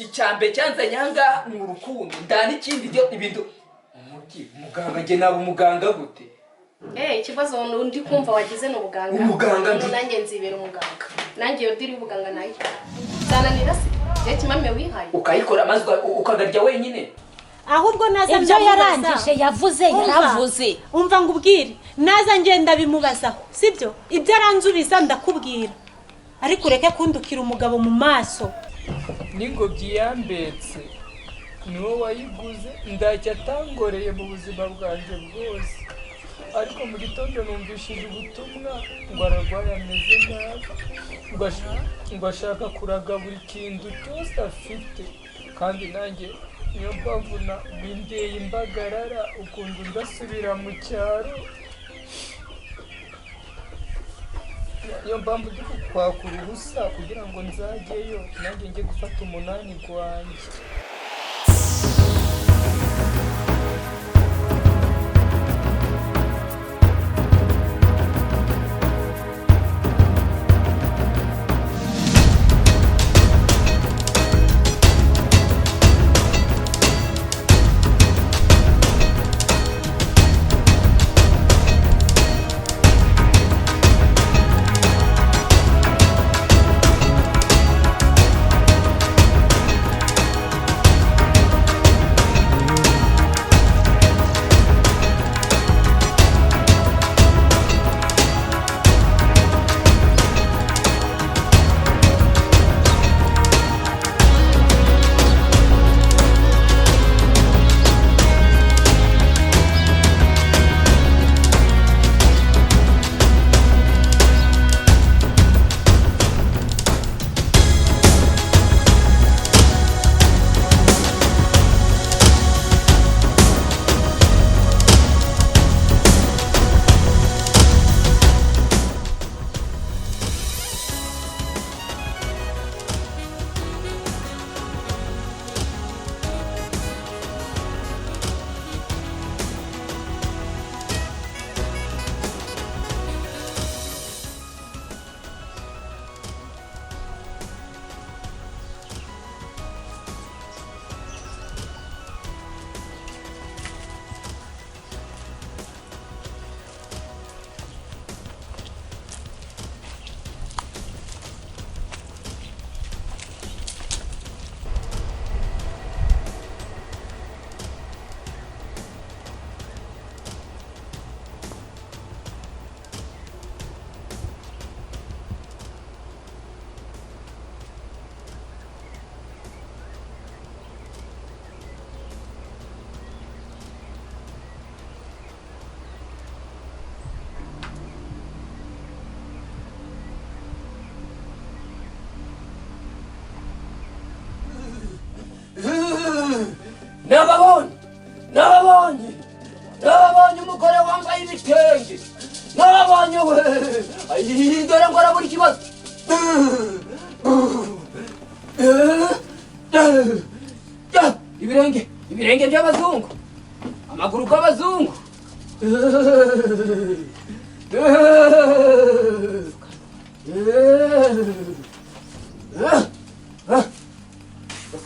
Icyambe cyanzanye ahangaha ni urukundo, nda n'ikindi byo ibintu. Umugi muganga, njye naba umuganga gute? Ikibazo ndi kumva wagize ni ubuganga. Umuganga ndi. Nanjye nzibera umuganga. Nanjye iyo diri y'ubuganga nayo. Zananira se? Je kimame wihaye. Ukayikora maze ukagarya wenyine. Ahubwo naza Ibyo yarangije yavuze yaravuze. Umva ngubwire, naza ngenda bimubazaho, sibyo? Ibyo aranzubiza ndakubwira. Ariko ureke kundukira umugabo mu maso. N'ingobyi yambetse niwo wayiguze, ndacyo atangoreye mu buzima bwanjye bwose. Ariko mu gitondo numvishije ubutumwa ngo ararwaye ameze nabi, ngo ashaka kuraga buri kintu cyose afite. Kandi nanjye niyo mpamvu bindeye imbagarara ukuntu ndasubira mu cyaro. Niyo mpamvu ndi kwakura ubusa kugira ngo nzajyeyo nanjye njye gufata umunani gwanjye. Nababonye umugore wambaye ibitenge, nababonye we, dore ngo arabura ikibazo. Ibirenge by'abazungu, amaguru y'abazungu.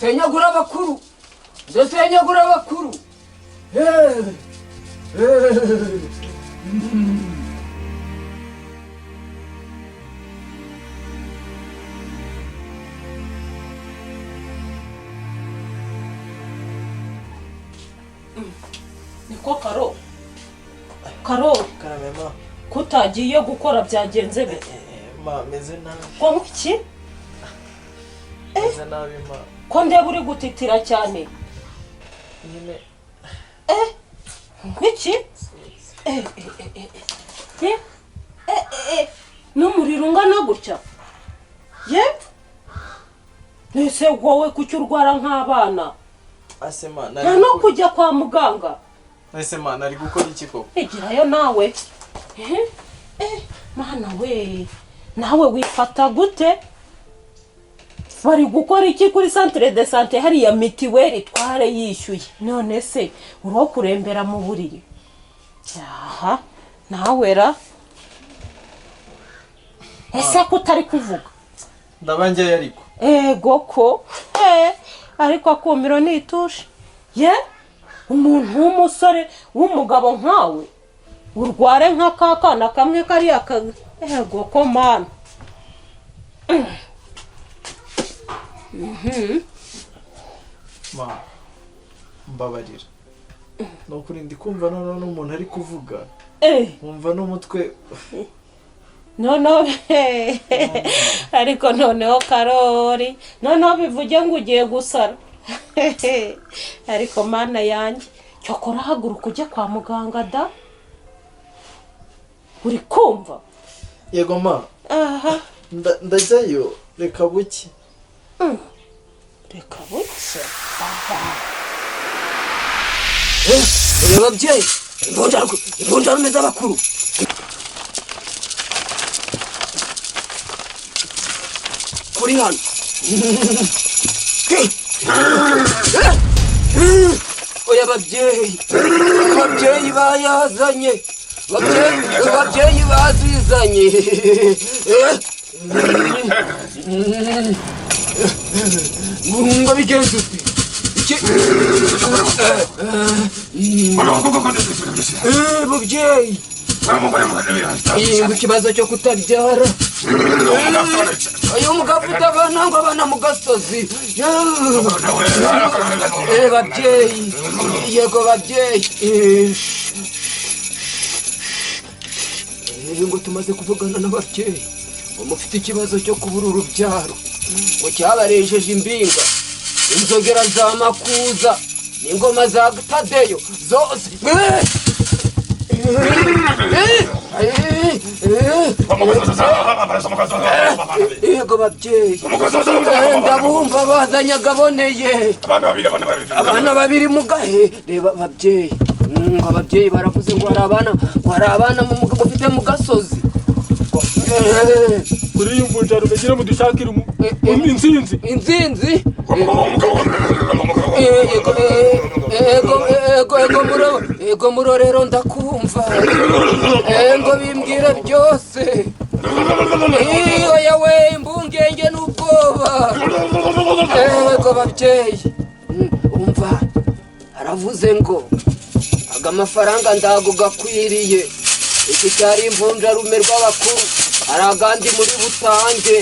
Senyagura abakuru, senyagura abakuru. Niko Karo. Karo. Karame ma. Kutagiye gukora byagenze bite? Ma meze nabi. Ko iki? Meze nabi ma. Ko ndeba uri gutitira cyane. Nyine. Ngiki? N'umuriro ungana gutya. Ye? Nese wowe kuki urwara nk'abana? Ase ma nari no kujya kwa muganga. Ese ma nari gukora iki koko? Egerayo nawe. Mana we, nawe wifata gute? Bari gukora iki kuri centre de santé hariya mitiweli tware yishyuye? None se uro kurembera mu buriri? Aha, nawe ra. Ese ko utari kuvuga? Ndabanje ariko. Ego ko. Ariko akumiro nitushe. Ye? Umuntu w'umusore w'umugabo nkawe urware nka kakana kamwe kariya ego ko mana. Ma mbabarira. Nukuri ndi kumva noneho n'umuntu ari kuvuga. Nkumva n'umutwe. Noneho ariko noneho Karori noneho bivuge ngo ugiye gusara. Ariko mana yanjye cyokora haguruka ujye kwa muganga da. Uri kumva? Yego ma. Aha. Ndajyayo reka buke. Reka buke. Ababyeyi imbunda z'abakuru. Kuri hano. Oya ababyeyi. Ababyeyi bayazanye. Ababyeyi bazizanye. Ngo bigenze ute? Mubyeyi. Ikibazo cyo kutabyara. Ayo mugabo ufite abana ngo abana mu gasozi. Babyeyi. Yego babyeyi. Ngo tumaze kuvugana n'ababyeyi. Ngo mufite ikibazo cyo kubura urubyaro. Ngo cyabarejeje imbinga. Inzogera za makuza n'ingoma za Tadeyo zose. Yego babyeyi. Ndabumva bazanye agaboneye. Abana babiri mugahe. Reba ababyeyi. Ngo ababyeyi baravuze ngo hari abana, ngo hari abana mufite mu gasozi. Kuri iyi mvunja rumegira mudushakira inzinzi. Inzinzi? Ego murorero ndakumva. Ngo bimbwire byose. Oya we imbungenge n'ubwoba. Ego babyeyi. Umva aravuze ngo aga mafaranga ndago gakwiriye. Iki cyari imvunja rume rw'abakuru. Aragandi muri butange.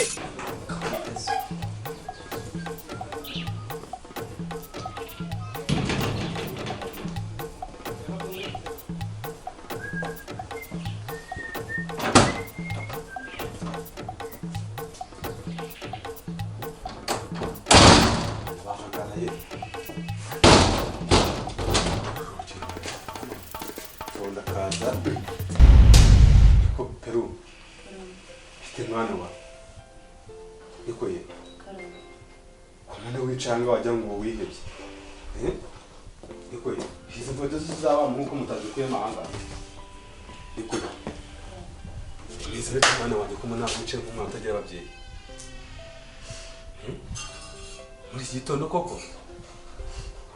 Wicanga wajya ngo wihebye. Niko ye. Izi mfoto zizaba nkuko mutazikuye mahanga. Niko ye. Nizere ko mwana wanjye ko mwana wicaye nk'umwana utagira ababyeyi. Muri iki gitondo koko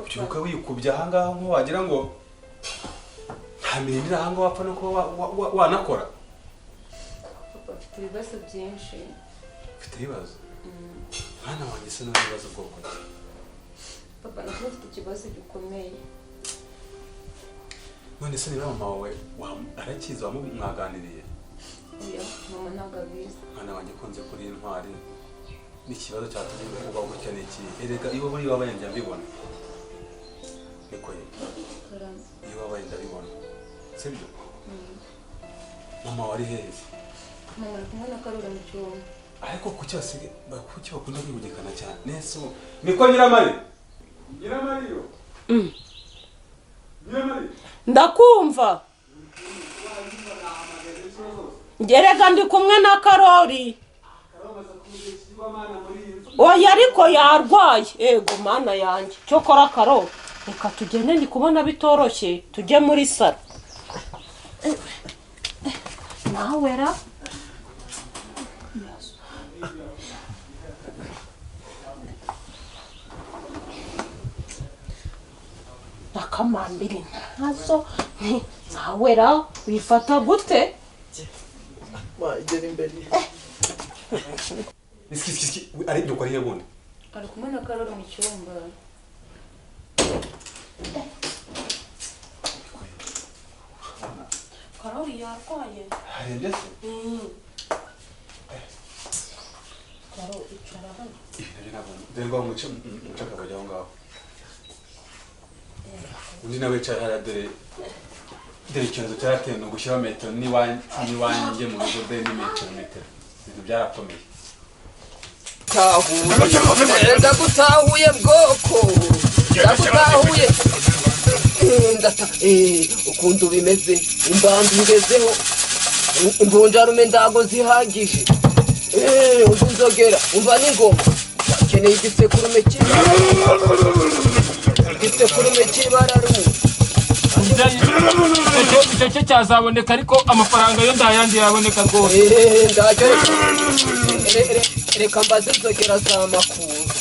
ubyuka wikubye aha ngaha nko wagira ngo nta mirimo iri aha ngaha wapfa no kuba wanakora. Papa mfite ibibazo byinshi. Mfite ibibazo? Mwana wanjye se n'ibibazo bwoko ki? Papa nakora mfite ikibazo gikomeye. None se niba mama wawe arakiza mwaganiriye? Oya, mama ntabwo abizi. Mwana wanjye kunze kuri intwari n'ikibazo cyatumye uba gutya n'iki? Erega iyo buri wabaye njya mbibona. Niko ye. Iyo wabaye ndabibona. Sibyo? Mama wari hehe? Mama ari kumwe na Karori mu cyumba. Ariko kuki basige kuki bakunda kwibugikana cyane? Neso niko Nyiramari. Nyiramariyo. Nyiramari. Ndakumva. Ngerega ndi kumwe na Karori. Oya ariko yarwaye. Ego mana yanjye. Cyokora Karori. Reka tugende ndi kubona bitoroshye tujye muri saro. Nawe ra akamambiri ntazo ntawe ra wifata gute? Ma igera imbere. Iski ari dukora ihe bundi. Ari kumwe na Karoli mu cyumba. Karoli yarwaye. Harembye se? Karoli icara hano. Ibyo ntabwo dore ngo muce muce akabajya aho ngaho. Undi nawe wicaye hariya dore dore icyorezo cyarateye ni ugushyiraho metero n'iwanjye mu rugo dore ni metero metero ibintu byarakomeye. Ndagutahuye bwoko ndagutahuye ukuntu bimeze imbambi ngezeho imbunjarume ndago zihagije umva inzogera umva n'ingoma bakeneye igisekurume cy'ibara rumwe. Icyo cyo cyazaboneka ariko amafaranga yo ndayandi yaboneka rwose. Ndajya reka mbaze inzogera za makuza.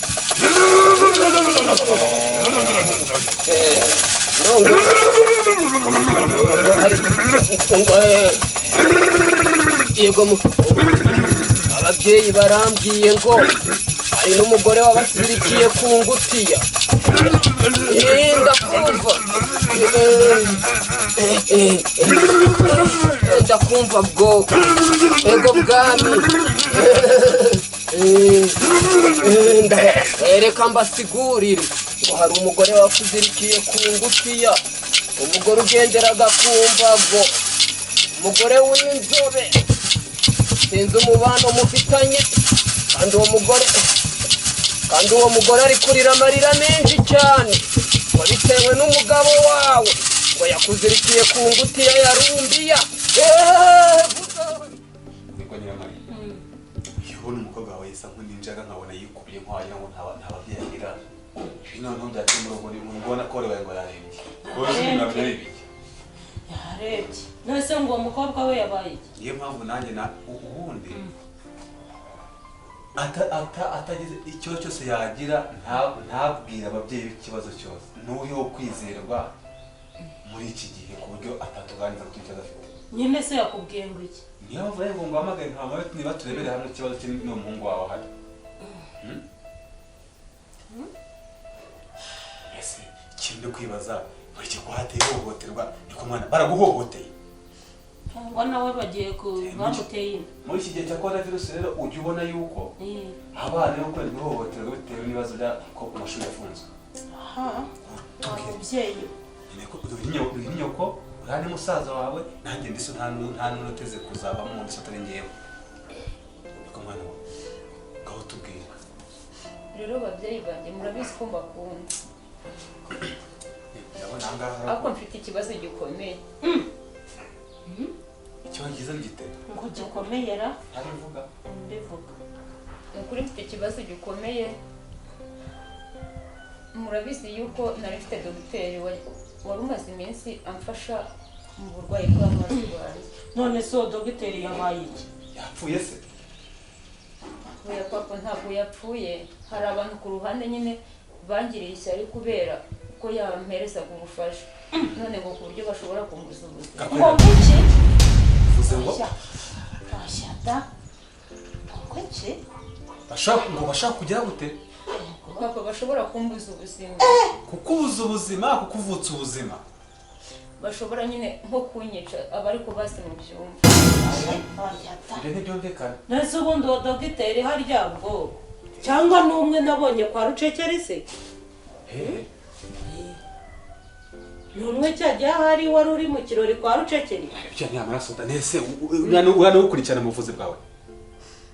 Yego ababyeyi barambwiye ngo hari n'umugore wabasirikiye ku ngutiya. Ndakumva ndakumva bwoko ego bwami. Reka mbasigurire ngo hari umugore wakuzirikiye ku ngutiya, umugore ugenderaga ku mbago, umugore w'inzobe sinzi umubano mufitanye, kandi uwo mugore ari kurira amarira menshi cyane ngo bitewe n'umugabo wawe ngo yakuzirikiye ku ngutiya ya rumbiya. Iyo ubona umukobwa wawe yisa nk'uninjaga nkabona yikubiye nk'wagira ngo nta babyeyi agira, ibi noneho byateye mu rugo ubona ko wabaye ngo yarembye. Wowe se nabyo ari ibiki? Yarebye. None se ngo uwo mukobwa we yabaye iki? Niyo mpamvu nanjye na ubundi atagize ikibazo cyose yagira ntabwira ababyeyi ikibazo cyose n'uyu wo kwizerwa muri iki gihe ku buryo atatuganiriza ku kibazo afite. Nyine se yakubwiye ngo iki? Niyo mpamvu rero ngo nguhamagare nka mama niba turebere hamwe ikibazo cye n'uwo muhungu wawe ahari. Ese ikintu kwibaza muri iki kuhateye ihohoterwa niko mwana baraguhohoteye cyangwa nawe bagiye bamuteye inda. Muri iki gihe cya corona virus rero ujya ubona yuko abana bo gukorerwa ihohoterwa bitewe n'ibibazo bya ko ku mashuri yafunzwe. Aha umubyeyi uri nyoko uriya ni musaza wawe nanjye ndetse nta n'umwe uteze kuzabamo ndetse atari ngewe. Niko mwana wawe ngaho tubwire. Rero babyeyi banjye murabizi ko mbakunda. Ndabona aha ngaha ariko mfite ikibazo gikomeye. Ikibazo cyiza gite? Ngo gikomeyera? Ntabivuga. Mbivuga. Ni ukuri mfite ikibazo gikomeye. Murabizi yuko nari mfite dogiteri wari umaze iminsi amfasha mu burwayi bw'amaso bwanjye. None se uwo dogiteri yabaye iki? Yapfuye se? Oya papa ntabwo yapfuye. Hari abantu ku ruhande nyine bangiriye ishyari kubera ko yamperezaga ubufasha. None ngo ku buryo bashobora kumbuza ubuzima. Ngo kuki? Uvuze ngo? Ashata. Ngo iki? Bashaka kugira gute? Papa bashobora kumbuza ubuzima. Kukubuza ubuzima, kukuvutsa ubuzima. Bashobora nyine nko kunyica abari kubasi mu byumba. Ibyo ntibyumvikana. Nese ubundi uwo dogiteri harya bwo cyangwa n'umwe nabonye kwa Rucekeri se? Ni umwe cyajya hari wari uri mu kirori kwa Rucekeri. Ibyo ni amaraso da nese uriya ukurikirana mu buvuzi bwawe.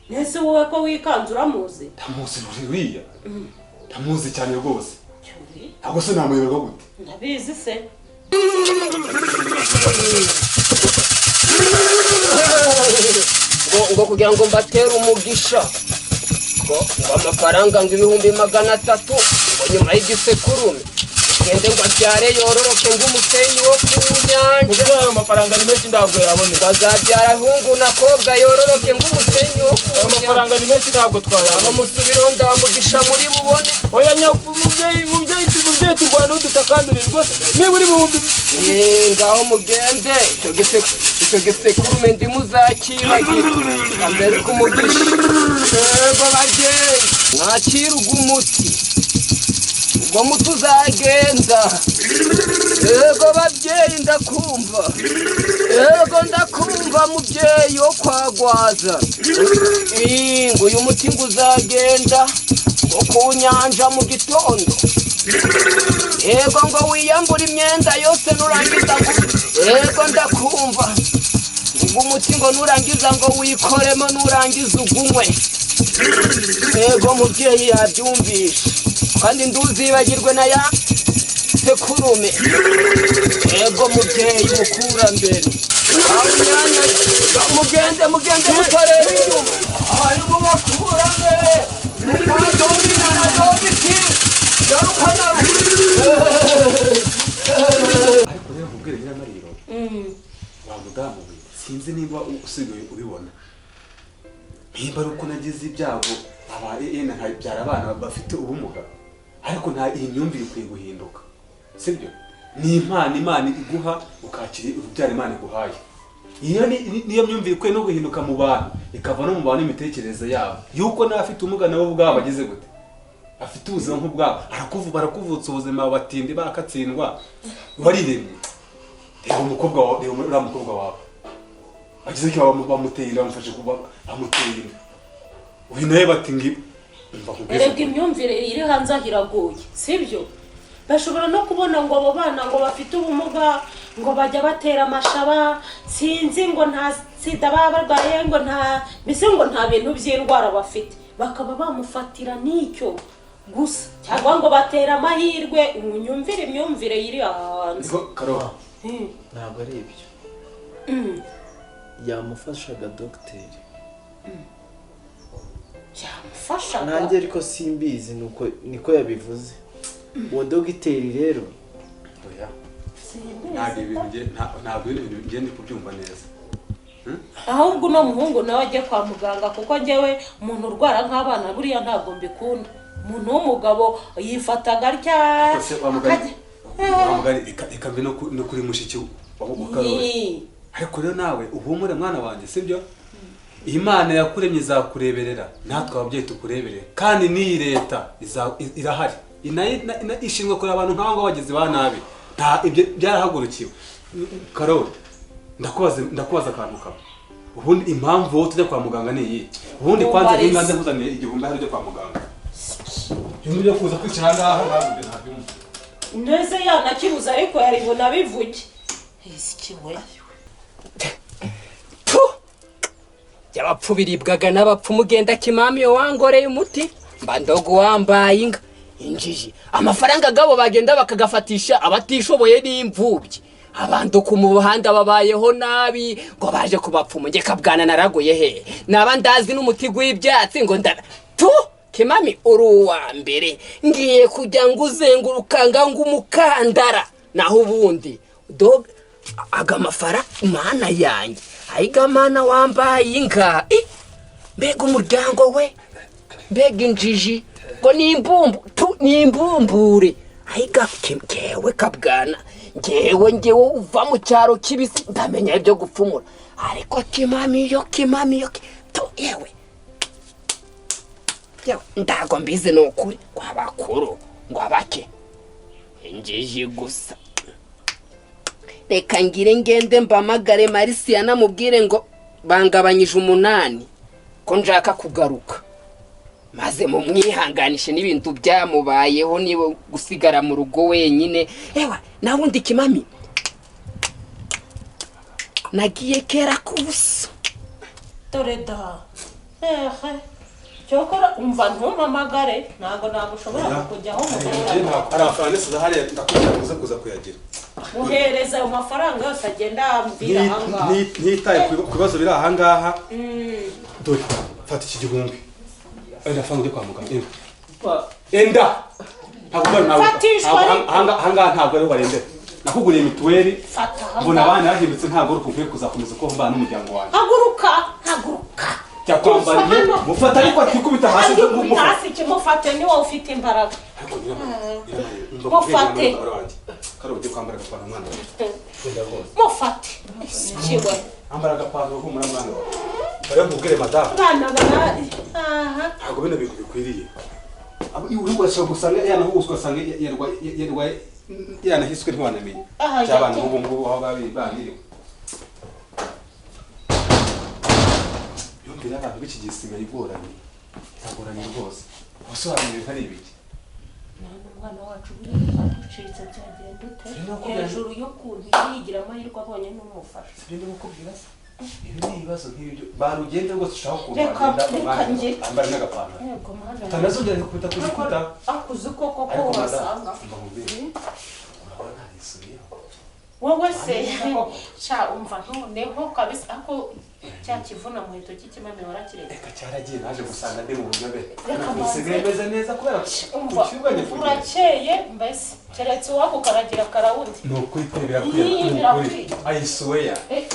Nese wowe ko wikanze uramuzi? Ndamuzi uriya. Ndamuzi cyane rwose. Ntabwo se namuyoberwa gute? Ndabizi se. Ngo kugira ngo mbatere umugisha ngo amafaranga ngo 300,000 ngo nyuma y'igisekurume ngende ngo abyare yororoke ng'umusenyi wo ku nyanja. Ayo mafaranga ni menshi ntabwo yaboneka. Azabyara hungu na kobwa yororoke ng'umusenyi wo ku nyanja. Ayo mafaranga ni menshi ntabwo twayabona. Aho musubiraho ndamugisha muri bubone. Oya mubyeyi mubyeyi mubyeyi turwana udutakambire rwose niba uri buhumbi. Ngaho mugende icyo gisekurume ndimuzakibagire mbere kumugisha. Yego babyeyi. Mwakira umuti ubwo muti uzagenda. Yego babyeyi ndakumva, yego ndakumva mubyeyi wo kwagwaza. Ngo uyu muti ngo uzagenda ngo ku nyanja mu gitondo. Yego ngo wiyambure imyenda yose nurangiza. Yego ndakumva ngo umuti ngo nurangiza ngo wikoremo nurangiza ugunywe. Yego mubyeyi yabyumvishe kandi nduzibagirwe na ya sekurume. Yego mubyeyi mukurambere, mugende mugende mutareba inyuma. Harimo bakurambere mukadomina na domiki garukana. Ariko rero nkubwire Nyiramariro, wa mudamu we, sinzi nimba usigaye ubibona, nimba ari uko nagize ibyago aba nkabyara abana bafite ubumuga, ariko nta iyi myumvire ikwiye guhinduka, sibyo? Ni impano Imana iguha ukakira urubyaro Imana iguhaye. Iyo niyo myumvire ikwiye no guhinduka mu bantu, ikava no mu bantu imitekerereze yabo, yuko n'abafite ubumuga nabo ubwabo bageze gute, afite ubuzima nk'ubwabo, barakuvutsa ubuzima batinde bakatsindwa, wariremye. Reba umukobwa wawe, reba uriya mukobwa wawe agize icyo bamuteye inda, bamufashe kuba bamuteye inda, uyu nawe bati ngi Erega imyumvire iri hanze aho iragoye, sibyo? Bashobora no kubona ngo abo bana ngo bafite ubumuga ngo bajya batera amashaba, sinzi ngo nta sida baba barwaye, ngo nta mbese ngo nta bintu by'indwara bafite, bakaba bamufatira n'icyo gusa, cyangwa ngo batera amahirwe. Unyumvire imyumvire iri hanze. Karo ntabwo ari ibyo. Yamufashaga dogiteri. Yamufashaga nanjye ariko simbizi nuko niko yabivuze uwo dogiteri rero. Oya ntabwo ibintu ngende kubyumva neza. Ahubwo uno muhungu nawe ajye kwa muganga, kuko njyewe umuntu urwara nk'abana buriya ntabwo mbikunda. Umuntu w'umugabo yifataga atya. Wa mugani reka mbe no kuri mushiki wa Karoli. Ariko rero nawe uhumure mwana wanjye, sibyo? Imana yakuremye izakureberera, natwe ababyeyi tukureberera, kandi n'iyi leta irahari ishinzwe kureba abantu nk'abo ngabo bagizi ba nabi. Nta ibyo byarahagurukiwe. Karoli, ndakubaza akantu kamwe. Ubundi impamvu wowe tujya kwa muganga ni iyi? Ubundi kwanza inganze nkuzaniye igihumbi hari ujya kwa muganga. Ibintu byo kuza kwicara ngaha ntabwo ntabyumva. Ndetse yanakibuza ariko yaribona bivuge. Ikiwe. Byabapfu biribwaga n'abapfu mugenda kimami yo wangoreye umuti mba ndogo wambaye inga injiji. Amafaranga gabo bagenda bakagafatisha abatishoboye n'imvubyi. Abantu ku muhanda babayeho nabi ngo baje kubapfumu. Nge kabwana naraguye he naba ndazi n'umuti gw'ibyatsi ngo ndara tu kimami uri uwa mbere ngiye kujya nguzengurukanga ngumukandara. Naho ubundi dog aga mafara mana yanjye ayiga mana wambaye inka. Mbega umuryango we, mbega injiji ngo nimbumbu tu nimbumbure. Ayiga kewe kabwana ngewe ngewe uva mu cyaro kibisi ndamenya ibyo gupfumura, ariko kimami yo kimami yo tu yewe yewe ndago mbizi nukuri kwa bakuru ngo abake injiji gusa. Reka ngire ngende mbamagare Marisiana mubwire ngo bangabanyije 8 ko nshaka kugaruka, maze mumwihanganishe n'ibintu byamubayeho niba gusigara mu rugo wenyine. Ewa nawundi kimami nagiye kera kubusa dore da ehe cyokora umva ntumpamagare ntago nagushobora kujyaho mu arafanese zahari ndakubwira kuza kuza kuyagira muhereza ayo mafaranga yose agenda ambwira ahangaha ntitaye ku bibazo biri ahangaha. Dore fata iki gihumbi enda fanga ujye kwa muganga enda ntabwo ahangaha ntabwo ariho barembera. Nakuguriye mituweli mbona abana bahindutse ntabwo uri kunkwiye kuzakomeza ko mbana n'umuryango wanjye. Haguruka haguruka jya kwambara mufata ariko atikubita hasi hasi kimufate ni wowe ufite imbaraga. Mufate karo ujye kwambara agapantaro mwana wawe. Mufate kiwe ambara agapantaro humura mwana wawe. Bare mubwire madamu. Abana bara aha. Ntabwo bino bintu bikwiriye. Abo iwe gusanga yanahuswe asanga yarwaye yanahiswe ntiwanamenye. Cy'abantu ubu ngubu aho babiriwe. Yumvira abantu b'iki gihe isigaye igoranye. Iragoranye rwose. Wasobanuye ibintu ari ibiki? None umwana wacu buriya aducitse byagenda ute? Hejuru y'ukuntu yigira amahirwe abonye n'umufasha. Sibyo ndimo kukubwira se? Ibi ni ibibazo nk'ibyo. Barugende rwose ushaka ukuntu Reka wagenda reka njye. ambara n'agapantaro. Yego mana. Utanazongera gukubita ku gikuta. Akuze koko ko Ariko madamu, wasanga. mba nkubwire. Urabona narisubiyeho. Wowe se sha umva noneho kabisa ako cya kivuna muheto cy'ikimame warakiretse. Reka cyaragiye naje gusanga ndi mu buryobe. Reka Nsigaye meze neza kubera Umva urakeye mbese keretse uwakukaragira karawundi. Ni ukuri pe birakwiye. Ii, Ni ukuri. birakwiye. I swear. Eh.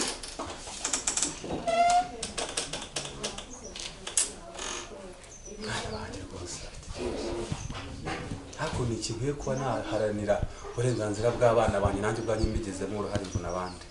Mwana wanjye rwose afite ikibazo. Hakuntu iki nkwiye kuba naharanira uburenganzira bw'abana banjye nanjye ubwanjye mbigizemo uruhare mbona abandi.